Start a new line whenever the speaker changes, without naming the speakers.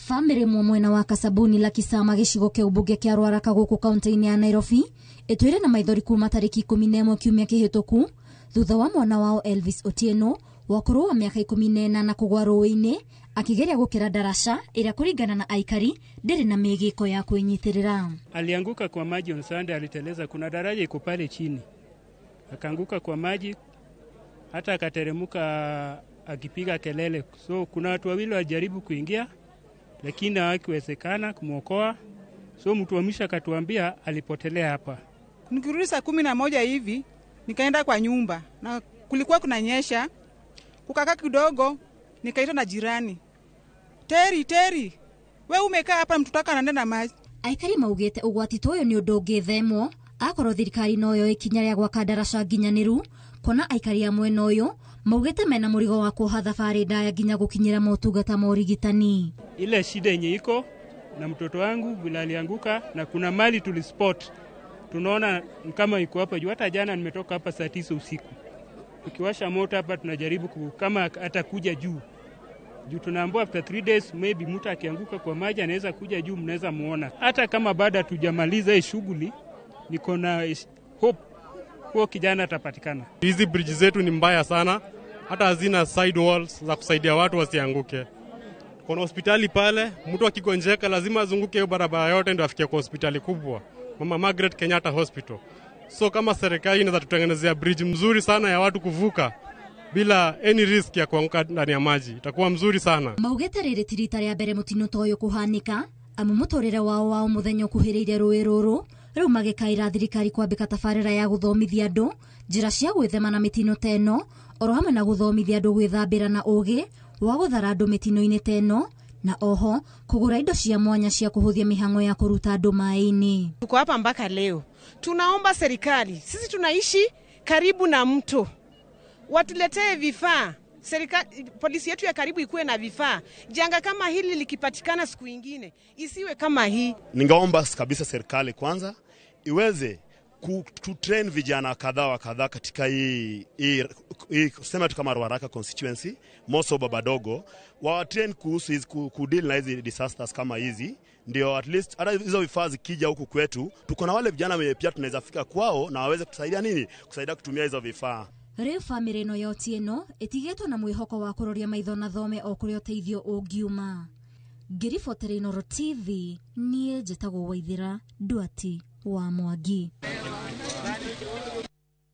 Famĩlĩ ĩmwe mwena wa Kasabuni la Kisama gĩcigo kĩa ũmbunge kĩa Ruaraka gũkũ kaunti-inĩ ya Nairobi ĩtwĩre na maithori kuma tarĩki 11 kiumia kĩhĩtũku thutha wa mwana wao Elvis Otieno wa ũkũrũ wa mĩaka 18 kũgwa rũĩ-inĩ akĩgeria gũkĩra daraca ĩrĩa kũringana na aikari ndĩrĩ na mĩgĩko ya kwĩnyitĩrĩra.
Alianguka kwa maji on Sunday, aliteleza. Kuna daraja iko pale chini, akaanguka kwa maji, hata akateremuka akipiga kelele. So kuna watu wawili walijaribu kuingia, lakini hawakuwezekana kumwokoa. So mtu wa mwisho akatuambia alipotelea hapa.
Nikirudi saa 11 hivi nikaenda kwa nyumba na kulikuwa kunanyesha, kukakaa kidogo, nikaitwa na jirani, Teri, Teri, we umekaa hapa, mtoto wako anaenda na maji.
Aikari maugĩte ũgwati ta ũyũ nĩ ũndũ ũngĩthemwo akorwo thirikari no yoe ikinya rĩa gwaka daraca nginyanĩru, kuona aikari a mwena ũyũ maugĩte mena mũrigo wa kuoha thabarĩ ndaya nginya gũkinyĩra motungata ma ũrigitani.
Ile shida yenye iko na mtoto wangu vile alianguka, na kuna mali tulispot tunaona kama iko hapa juu. Hata jana nimetoka hapa saa 9 usiku, tukiwasha moto hapa tunajaribu kama atakuja juu juu, tunaambiwa after 3 days maybe mtu akianguka kwa maji anaweza kuja juu, mnaweza muona. Hata kama bado hatujamaliza hii shughuli, niko na hope huo kijana atapatikana.
Hizi bridge zetu ni mbaya sana, hata hazina side walls za kusaidia watu wasianguke. Kuna hospitali pale, mtu akigonjeka lazima azunguke hiyo barabara yote ndio afikie kwa hospitali kubwa, Mama Margaret Kenyatta Hospital. So kama serikali inaweza tutengenezea bridge mzuri sana ya watu kuvuka bila any risk ya kuanguka ndani ya maji, itakuwa mzuri sana.
Maugĩte rĩrĩ ti rita rĩa mbere mũtino ta ũyũ kũhanĩka, amu mũtũrĩre wao wa o mũthenya ũkuhĩrĩirie rũĩ rũrũ, rĩu magĩkaĩra thirikari kwambĩka tabarĩra ya gũthomithia andũ njĩra cia gwĩthema na mĩtino ta ĩno, oro hamwe na gũthomithia andũ gwĩthambĩra na ũgĩ wa gũthara andũ mĩtino-inĩ ta ĩno, na oho kũgũra indo cia mwanya cia kũhũthia mĩhang'o ya kũruta andũ maĩ-inĩ.
Tuko hapa mpaka leo, tunaomba serikali, sisi tunaishi karibu na mto, watuletee vifaa. Serikali, polisi yetu ya karibu ikuwe na vifaa. Janga kama hili likipatikana siku ingine isiwe kama hii.
Ningeomba kabisa serikali kwanza iweze kutrain vijana kadhaa wa kadhaa katika hii sema tu kama Ruaraka constituency, Moso Babadogo, wa train kuhusu hizi kudeal na hizi disasters kama hizi, ndio at least hata hizo vifaa zikija huku kwetu tuko na wale vijana wenye pia tunaweza fika kwao na waweze kutusaidia nini, kusaidia kutumia hizo vifaa.
Rĩu bamĩrĩ ĩno ya Otieno ĩtigĩtwo na mwĩhoko wa kũroria maitho na thome o kũrĩa ũteithio ũngiuma. Ngĩribotera Inooro TV, niĩ njĩtagwo Waithĩra Nduati wa Mwangi.